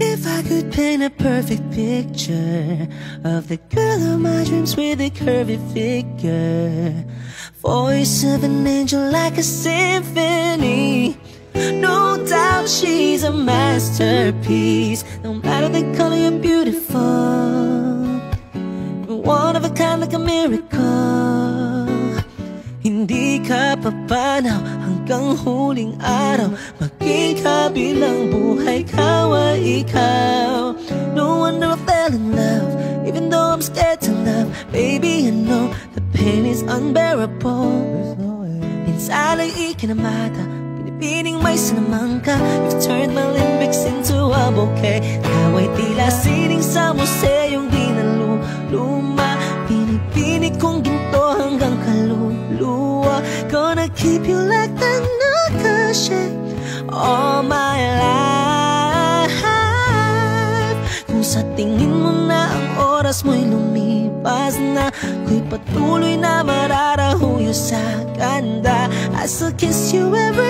If I could paint a perfect picture of the girl of my dreams with a curvy figure, voice of an angel like a symphony. No doubt she's a masterpiece. No matter the color, you're beautiful. One of a kind, like a miracle. Hindi ka papanaw hanggang huling araw. Maging kabilang buhay, ikaw ay ikaw. No wonder I fell in love, even though I'm scared to love. Baby, I know the pain is unbearable. Minsan ay ikinamata, binibining may sinamangka. You've turned my lyrics into a bouquet. Ikaw ay tila sining sa museyong di naluluma. Binibini kong ginto hanggang kaluluwa. Gonna keep you like the nakashe all my life. Kung sa tingin mo na ang oras mo'y lumipas na, ako'y patuloy na mararahuyo sa ganda. I still kiss you every